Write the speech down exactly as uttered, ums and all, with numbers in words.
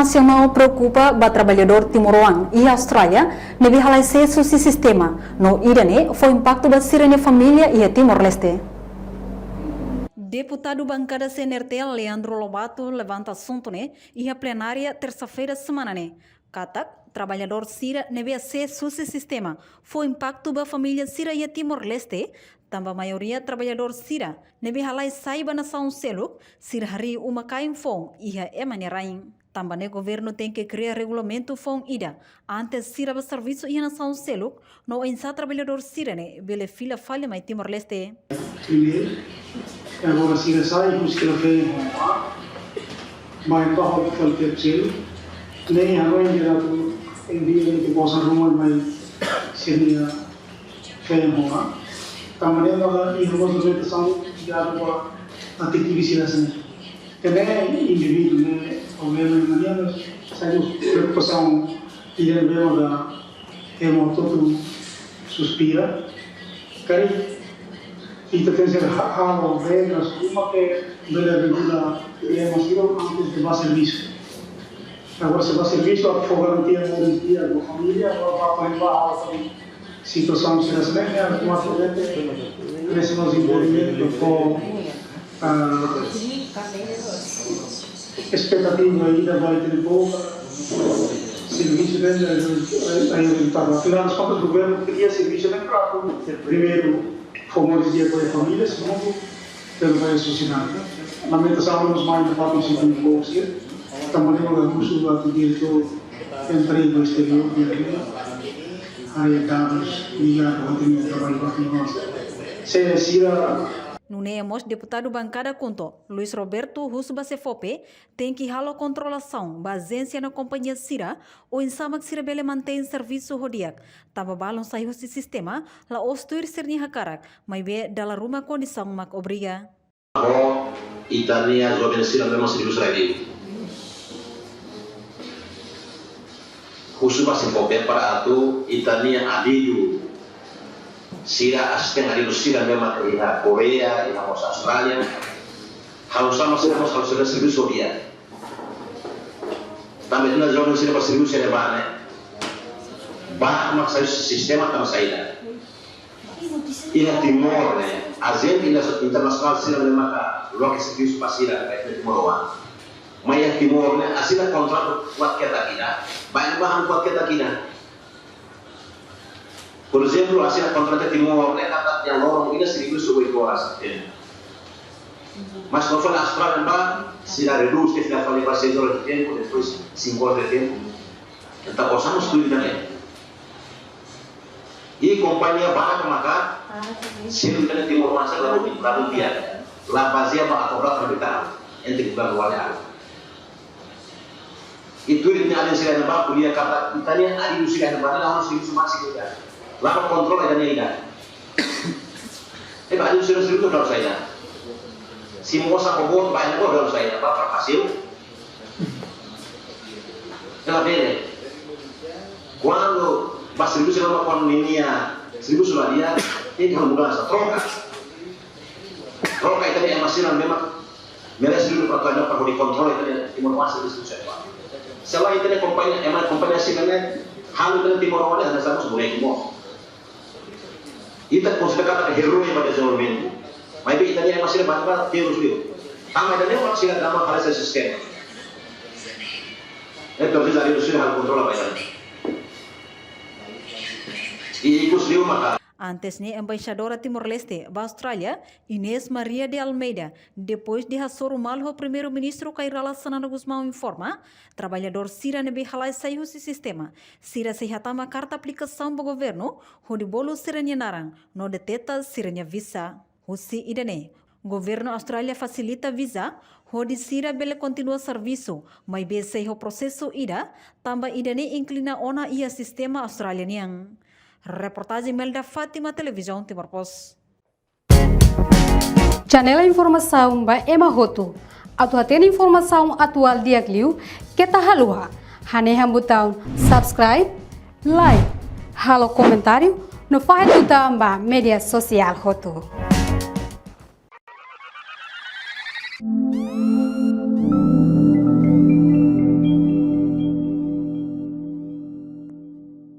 Nasionál preokupa ba traballadór timoroan iha Austrália ne'ebé halai sees husi sistema, no ida-ne'e fó impaktu ba sira-nia família iha Timor-Leste. Deputadu bankada C N R T, Leandro Lobato, levanta asuntu ne'e iha plenária tersa-feira semana ne'e, katak traballadór sira ne'ebé sees husi sistema fó impaktu ba família sira iha Timor-Leste, tanba maioria traballadór sira ne'ebé halai sai ba nasaun seluk, sira harii uma-kain foun iha ema nia rain. Tanba ne'e governu tenke kria regulamentu foun ida antes sira bá servisu iha nasaun seluk, no oinsá traballadór sira-ne'e bele fila fali mai Timor-Leste. Primeiru, agora sira sai, husi sira feen, mai ba hal fali terceiru, ne'e agora em geral envia de bosa ruma mai sira-nia feen hola. Tanba ne'e maka iha mós orientasaun ligadu ba atividade sira hanesan ne'e. Tanba indivíduu ne'e problema ema nian, sai mós preokupasaun ida ne'ebé maka ema hotu-hotu suspira. Karik ita tenke ha-, halo regras ruma ke bele regula ema sira antes de bá servisu. Agora se bá servisu, atu fó garantia moris di'ak ba família, agora bá, bá, bá, bá, situasaun sira hanesan ne'e, automatikamente, presiona dezenvolvimentu, fó, ah, espetativa ida ba ita-nia povu, servisu ne'e, eh, eh, rezultadu. Afinál das contas, governu kria servisu ne'e para primeiru fó moris di'ak ba família, segundu, pelo menos sosiedade. Lamentasaun, mós mai na parte sira-nia povu sira, tanba ne'e maka husu ba diretór empregu esteriór, diretór área dadus, ligadu ho traballu ba nós. Se sira. Nune'e mós deputadu bankada KHUNTO, Luis Roberto, husu ba SEFOPE, tenke halo kontrolasaun ba ajénsia no kompañia sira, oinsá mak sira bele mantein servisu ho di'ak, tanba balun sai husi sistema, la'ós tuir sira-nia hakarak, maibé dala ruma kondisaun mak obriga. Ho ita-nia joven sira ne'ebé servisu rai-li'ur. Husu ba SEFOPE para atu ita-nia alíviu sira, asisten alíviu sira ne'ebé iha Koreia, iha mós Austrália. Halo oinsá mak sira mós halo sira servisu di'ak. Tanba ita-nia joven sira ba servisu sira bá ne'e, barak mak sai husi sistema tanba saida? Iha Timor ne'e, ajente internasionál sira ne'e maka loke servisu ba sira, ba ita-nia timoroan. Mai iha Timor ne'e, asina kontratu kuat ketak ida, ba ema barak kuat ketak ida. Por ezemplu, asina kontratu Timor ne'e katak iha loron ida servisu oito horas de tempu. Mas kuandu fali Austrália bá, sira redús, ke sira fali ba seis horas de tempu, depois cinco horas de tempu. Entaun, oinsá mak tuir ida-ne'e. I kompañia barak maka selu ita-nia timoroan sira la, la di'ak, la bazeia ba atu bá traballu, ente bukan luar ya. I tuir ita-nia alin sira ne'ebá ko'alia katak ita-nia alin sira ne'ebá la harus servisu másimu ya. La kontrola ita-nia ida. Ita alin sira servisu harus saida? Se mosa boot ba ita harus saida? Ba para pasiu. Ela bele. Kuandu ba servisu, kuandu ninia servisu la di'ak, tenke mudansa, troka. Troka ita-nia ema sira ne'ebé mak merese dulu para atu, para hodi kontrola ita-nia timoroan sira servisu. Se lae ita-nia kompañia, ema kompañia sira ne'e halo ita-nia timoroan hanesan mós boneku mós. Ita konsidera katak herói ba dezenvolvimentu. Maibé ita-nia ema sira ba terus liu. Tanba ita-nia ema sira dama parese sistema. Entaun, presiza alin sira halo kontrola ba ita. I ikus liu maka. Antes ne'e, Embaixadora Timor-Leste ba Austrália, Inês Maria de Almeida, depois de hasoru malu ho Primeiru-Ministru Kay Rala Xanana Gusmão, informa, traballadór sira ne'ebé halai sai husi sistema, sira sei hatama karta aplikasaun ba governu, hodi bolu sira-nia naran, no deteta sira-nia visa. Husi ida-ne'e, governu Austrália fasilita visa, hodi sira bele kontinua servisu, maibé sei ho prosesu ida, tanba ida-ne'e inklina ona iha sistema Austrália nian. Reportajen Melda Fátima, Televizaun Timor Post. Janela informasaun ba ema hotu. Atu hatene informasaun atuál di'ak liu, keta haluha hanehan butaun subscribe, like, halo komentáriu, no fahe tutan ba média sosiál hotu.